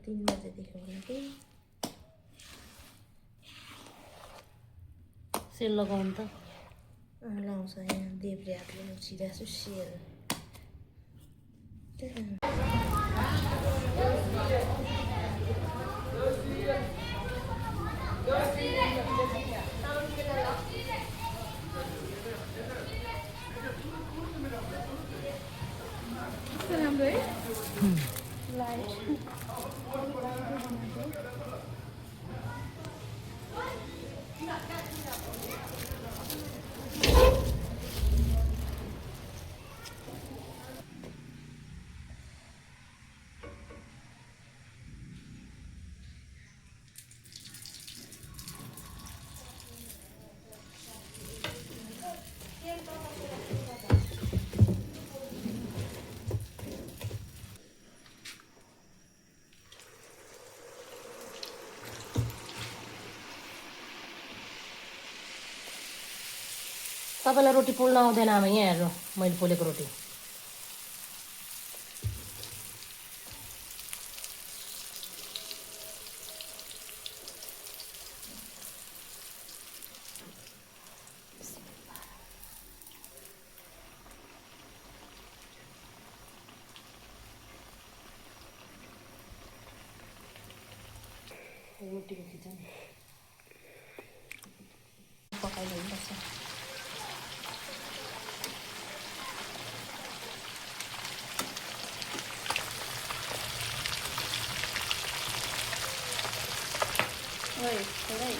3 बजेदेखि होला कि सेल लगाउनु त लाउँछ यहाँ देब्रे हातले मुछिरहेको छु सेल तपाईँलाई रोटी पोल्न आउँदैन आमा यहाँ हेर्नु मैले पोलेको रोटी रोटीको खिचन पकाइदिनुपर्छ ओइ थोरै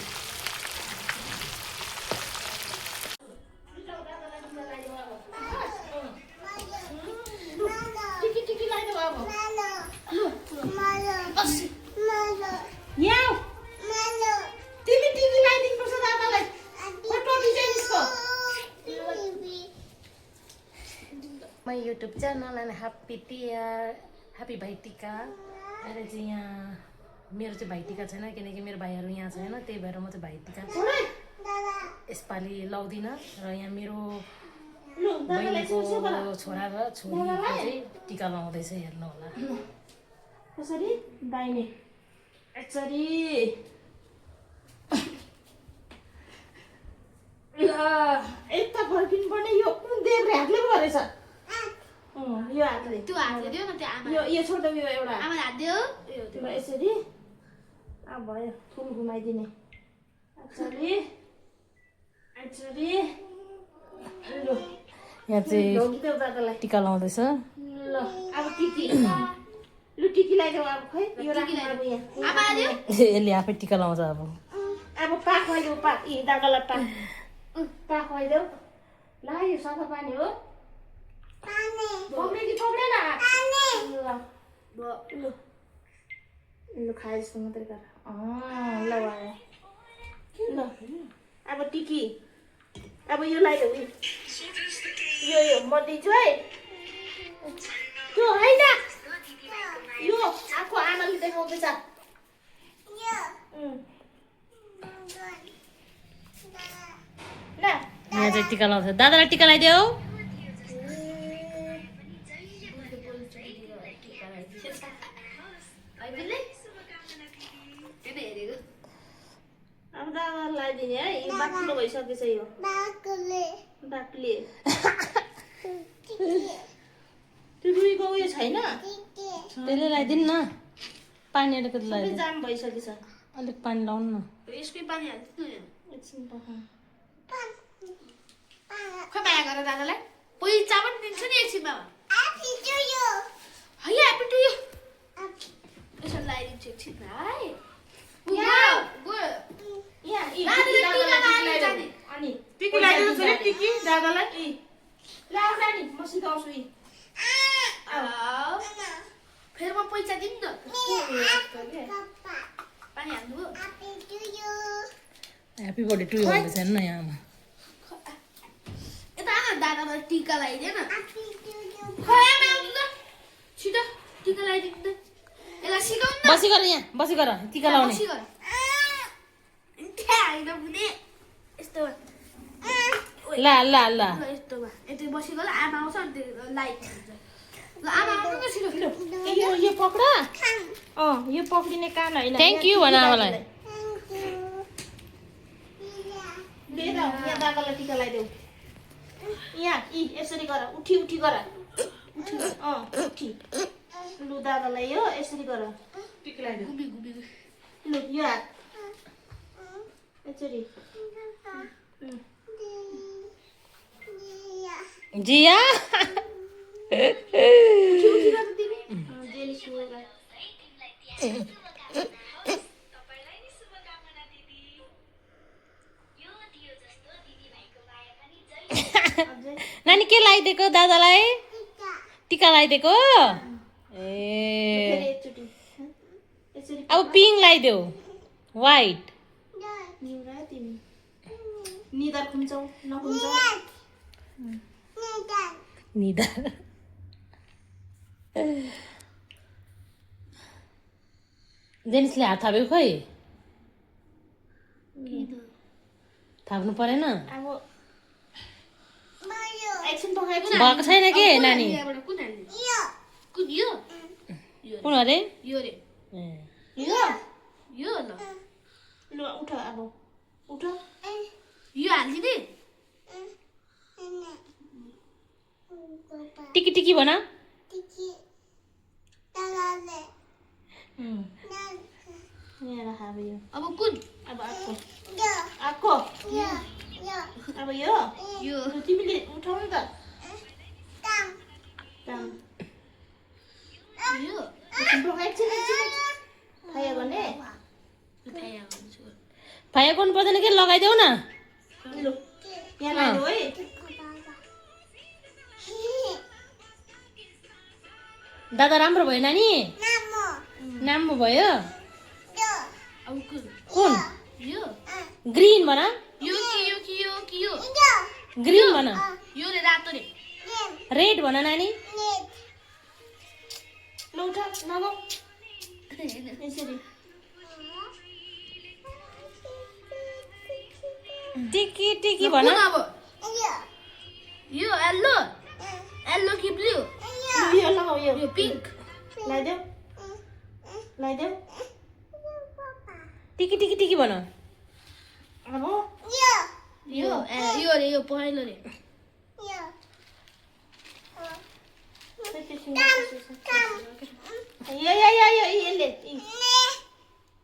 My YouTube channel and happy Bhaitika अहिले चाहिँ यहाँ मेरो चाहिँ भाइटिका छैन किनकि मेरो भाइहरू यहाँ छैन त्यही भएर म चाहिँ भाइटिका यसपालि लाउँदिनँ र यहाँ मेरो बहिनीको छोरा र छोरीको चाहिँ टिका लाउँदैछ हेर्नु होला कसरी दाहिने यसरी ल यता फर्किनु पर्ने यो कुन देब्रे हातले पो गरेछ यो हातले त्यो हातले दियो न त्यो आमा यो छोड्दा यो एउटा आमा हात दियो यो यसरी अब भयो फुल घुमाइदिने यसरी यसरी ल यहाँ चाहिँ ढोकिदेऊ दादालाई टिका लाउँदैछ ल अब टिकी लु टिकी लगाइदेऊ अब खै यो राख्नु अब यहाँ आमा दियो यसले आफै टिका लाउँछ अब पा खुवाइदेऊ पा यी दादालाई पा खुवाइदेऊ ल यो सफा पानी हो पक्रे कि पक्रेन ल ल खाए जस्तो मात्रै गर ल भयो ल अब टिकी अब यो लगाइदेऊ यो म दिन्छु है त्यो होइन यो आफू आमाले देखाउँदैछ ल यहाँ चाहिँ टिका लाउँछ दादालाई टिका लगाइदेऊ अब दादालाई लगाइदिने है यो बाक्लो भइसकेछ यो बाक्ले त्यो रुईको उयो छैन त्यसले लगाइदिनु न पानी अलिकति सबै लगाइदिनु जाम भइसकेछ अलिक पानी लाउनु न यसकै पानी हाल्छु एकछिन पकाउँ खै माया गर दादालाई पैसा पनि दिन्छु नि एकछिनमा है ह्याप्पी टु यु यसो लगाइदिन्छु एकछिनमा है अनि टिकी लगाइदिनु छ टिकी दादालाई ल नानी म सिकाउँछु यी फेरि म पैसा दिनु न पानी हाल्नु ह्याप्पी बर्थडे टु यु भन्दैछ हेर्नु न यहाँ यता आमा दादालाई टिका लगाइदिए न खै आमा आउनु त छिटो टिका लगाइदिनु त यसलाई सिकाउनु न बसी गर यहाँ बसी गर टिका लाउने होइन बुने यस्तो ला ला ला यस्तोमा यतै बसेको आमा आउँछ अनि त्यो लाइट हुन्छ ल आमा आउनु छिटो यो पक्ड यो पक्रिने कान होइन थ्याङ्क यू भन आमालाई दे त यहाँ दादालाई टिका लगाइदेऊ यहाँ यसरी गर उठी उठी गर उठी लु दादालाई यो यसरी गर टिका लगाइदेऊ गुबी गुबी लु यो हात यसरी जिया उठी उठी गर तिमी जेली सुगा नानी के लगाइदिएको दादालाई टिका लगाइदिएको ए फेरि एकचोटि यसरी अब पिङ्क लगाइदेऊ वाइट निउरा तिमी निधार खुन्छौ नखुन्छौ निदा जेनिसले हात थापेको खै थाप्नु परेन अब एकछिन पकाएको भएको छैन के नानी यहाँबाट कुन हाल्ने कुन यो कुन अरे यो रे ए, यो यो ल लु उठ अब उठ यो हालिदिने टिकी टिकी भन यहाँ राख अब यो अब कुन अब आको अब यो यो लु, तिमीले उठाउनु त काम यो एकछिन खायो भने उठाइया भन्छु भाइ गर्नु पर्दैन के लगाइदेऊ न लु यहाँ लगाइदेऊ है दादा राम्रो भयो नानी राम्रो भयो अब कुन कुन यो ग्रिन भन यो कि यो ग्रिन भन यो रे रातो रे रेड भन नानी लु उठ नगौ यसरी टिकी टिकी भन कुन अब यो येल्लो येल्लो कि ब्लू लु, यो लगाऊ यो यो पिङ्क लगाइदेऊ लगाइदेऊ टिकी टिकी टिकी भन अब यो यो रे यो पहेँलो रे यसले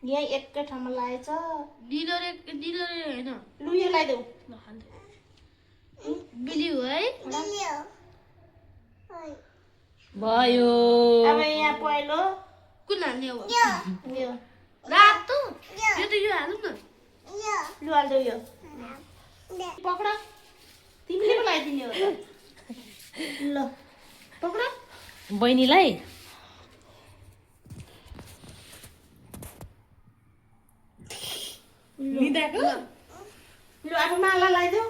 यहाँ एकै ठाउँमा लागेछ निलो रे होइन लु यो लगाइदेऊ ब्लू है भयो अब यहाँ पहिलो कुन हाल्ने अब यो रातो यो त यो हालौँ न लु हालिदेऊ यो पक्ड तिमीले पो लगाइदिने हो त ल पक्ड बहिनीलाई लु अब माला लगाइदेऊ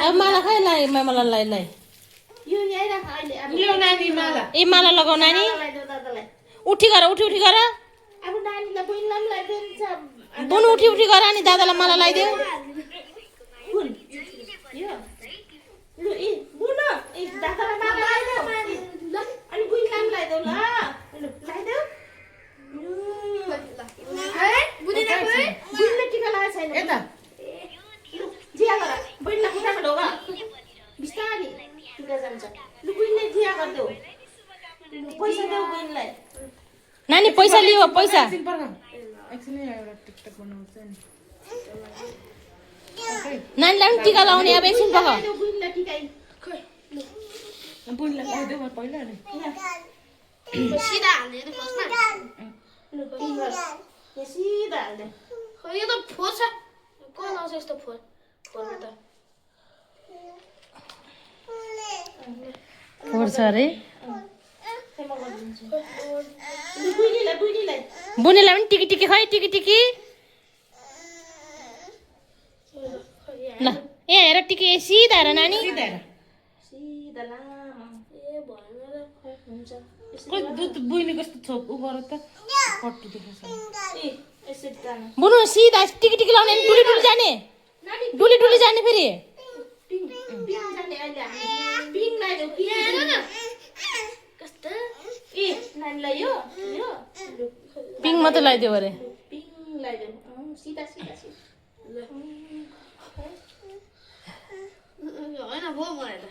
अब माला खै लाइ माला लाइ यो यहीँ राख अहिले अब ए माला लगाऊ नानी माला लगाइदेऊ दादालाई उठी गर उठी गर अब नानीलाई बहिनीलाई पनि लगाइदिन्छ बुनु उठी गर अनि दादालाई माला लगाइदेऊ कुन यो लु बुन दादालाई माला लगाइदेऊ ल अनि बहिनीलाई पनि लगाइदेऊ ल लु लगाइदेऊ बहिनीले टिका लगाएको छैन यता लु जिया गर बहिनीलाई खुट्टामा ढोग बिस्तारी टिका जान्छ लु बहिनीले जिया गरिदेऊ लु पैसा देऊ बहिनीलाई नानी पैसा लियो पैसा नानीलाई पनि टिका लगाउने अब एकछिन पख लगाइदेऊ बहिनीलाई टिका सिधा हाल्ने रे फर्स्टमा लु टिका यहाँ सिधा हाल्दे खै यो त फोर छ को लाउँछ यस्तो फोर फोरमा त फोर्छ अरे म गरिदिन्छु लु बहिनीलाई बुनीलाई पनि टिकी टिकी खै टिकी टिकी ल यहाँ हेर टिकी सिधा हेर नानी सिधा लामो ए भएन र हुन्छ दुध बुइनी कस्तो छोप उ गर त कट्टु देखेछ ए यसरी जानु बुनु सिधा टिकी टिकी लाउने डुली डुली जाने नानी डुली जाने फेरि पिङ जाने अहिले हामी पिङ लगाइदेऊ पिङ हेर न कस्तो नानीलाई यो यो लु पिङ मात्रै लगाइदियो अरे पिङ लगाइदेऊ सिधा सिधा सिधा होइन भयो मलाई त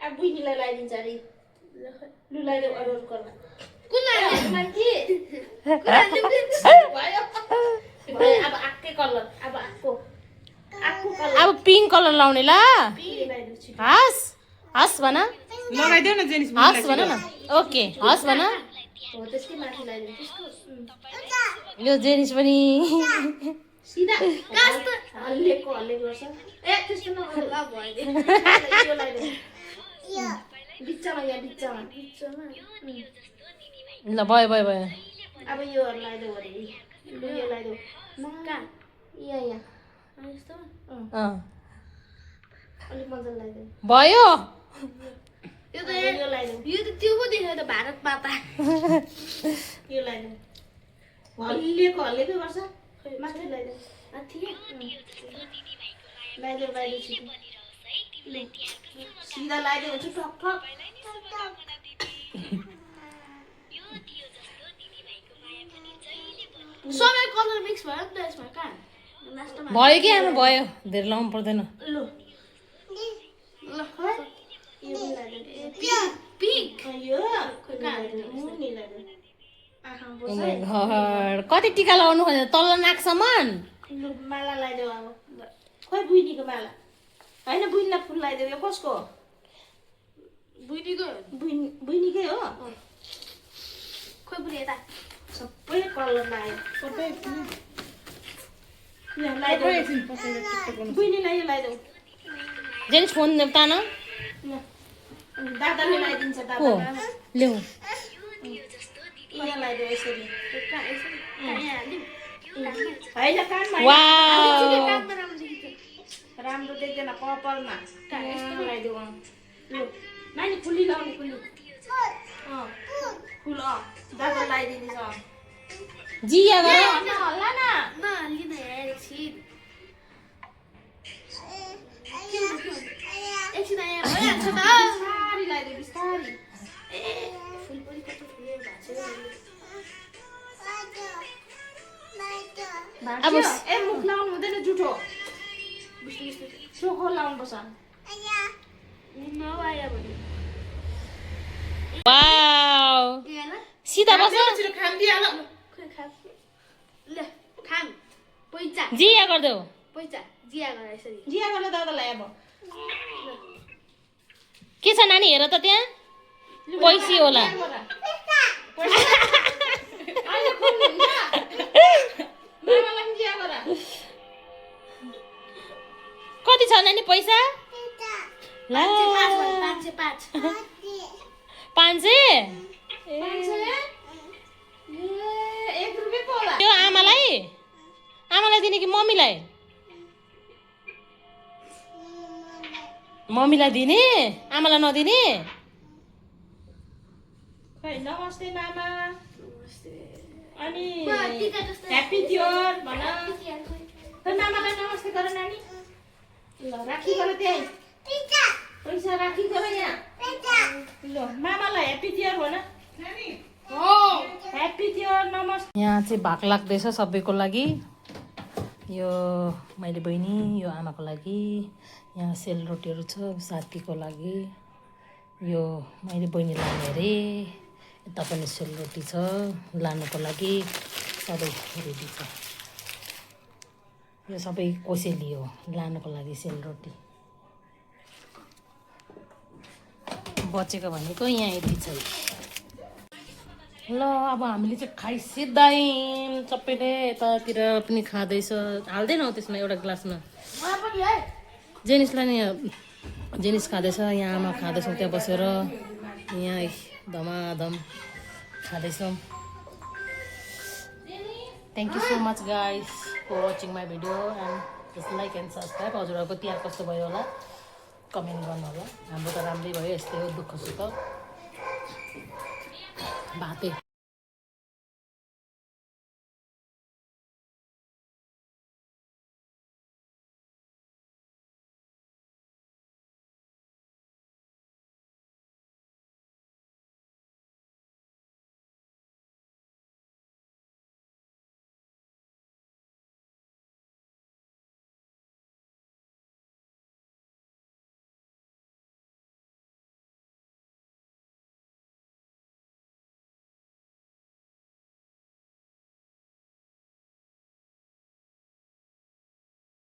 अब बुइनीलाई लगाइदिन्छ अरे लु लगाइदेऊ अरू अरू कलर कुन लाग्यो मान्छे भयो अब आक्कै कलर अब आक्को कलर अब पिङ्क कलर लाउने ल पिङ लगाइदेऊ छिटो हस् हस् भन लगाइदेऊ न जेनिस हस् भन न ओके हस् भन हो त्यसकै माथि लगाइदेऊ त्यसको यो जेनिस पनि सिधा हल्लेको गर्छ ए त्यस्तो नगर ल भयो यो लगाइदेऊ बिचमा यहाँ बिचमा ल भयो भयो भयो अब यो लगाइदेऊ अरे लु यो लगाइदेऊ कहाँ यहाँ यस्तो अँ अलिक मजाले लगाइदेऊ भयो यो त यो लगाइदेऊ यो त त्यो पो देख्यो त भारत माता यो लगाइदेऊ हल्लेको गर्छ माथि लगाइदेऊ माथि लगाइदेऊ छिटो लु सिधा लगाइदेऊ हुन्छ ठक ठक सबै कलर मिक्स भयो नि त यसमा कहाँ लास्टमा भयो कि आमा भयो धेरै लाउनु पर्दैन लु ल खै यो पनि लगाइदेऊ पिङ्क यो मुनि लगाइदेऊ आँखा Oh my God. कति टिका लगाउनु खोज्यो तल नाकसम्म लु माला लगाइदेऊ अब खोइ बुइनीको माला होइन बुइनीलाई फुल लगाइदेऊ यो कसको बुइनीको बुइनीकै हो खोइ बुढी यता सबै कलर लगायो सबै ल लगाइदेऊ एकछिन पछाडि टिकटक गर्नु बुइनीलाई यो लगाइदेऊ जेन्स फोन तान ल दादाले लगाइदिन्छ हो दादा ल्याउ यहाँ लगाइदेऊ यसरी कहाँ यसरी कहाँ यहाँ हालिदिउँ होइन कानमा वाउ काममा राम्रो देखिन्छ राम्रो देख्दैन कपालमा यस्तो लगाइदेऊ लु नानी फुली लाउने फुली फुल दादा लगाइदिँदैछ जिया गर हल्ला न नहालिन एकछिन एकछिन आएर भइहाल्छ त बिस्तारी लगाइदेऊ बिस्तारी ए फुल पनि कस्तो फुलेर भएको छ अब ए मुख लाउनु हुँदैन जुठो चोखो लाउनुपर्छ नआयो भने वाउ ए ल सिधा बस छिटो खान दिइहाल खोइ खा ल खाम पैसा जिया गरिदेऊ पैसा जिया गर यसरी जिया गर्न दादालाई अब के छ नानी हेर त त्यहाँ पैसी होला अहिले खोल्नुहुन्छ मामालाई पनि जिया गर कति छ नानी पैसा ला 505 500 ए 1 रुपियाँ पो होला त्यो आमालाई दिने कि मम्मीलाई मम्मीलाई दिने आमालाई नदिने खै नमस्ते मामा अनि टिका जस्तो ह्याप्पी तिहार भन खै मामालाई नमस्ते गर नानी ल राखी गर त्यही पैसा राखी गर यहाँ ल मामालाई ह्याप्पी तिहार भन ह्याप्पी तिहार नमस्ते यहाँ चाहिँ भाग लाग्दैछ सबैको लागि यो मैले बहिनी यो आमाको लागि यहाँ सेलरोटीहरू छ साथीको लागि यो मैले बहिनीलाई हेरेँ यता पनि सेलरोटी छ लानुको लागि सबै रेडी छ यो सबै कोसेली हो लानुको लागि सेलरोटी बचेको भनेको यहाँ यति छ ल अब हामीले चाहिँ खाइसिद्धायौँ सबैले यतातिर पनि खाँदैछ हाल्दैनौ त्यसमा एउटा ग्लासमा जेनिसलाई नि जेनिस खाँदैछ यहाँ आमा खाँदैछौँ त्यहाँ बसेर यहाँ धमाधम खाँदैछौँ thank you so much guys for watching my video and just like and subscribe हजुरहरूको तिहार कस्तो भयो होला कमेन्ट गर्नु होला हाम्रो त राम्रै भयो यस्तै हो दुःख सुख भातै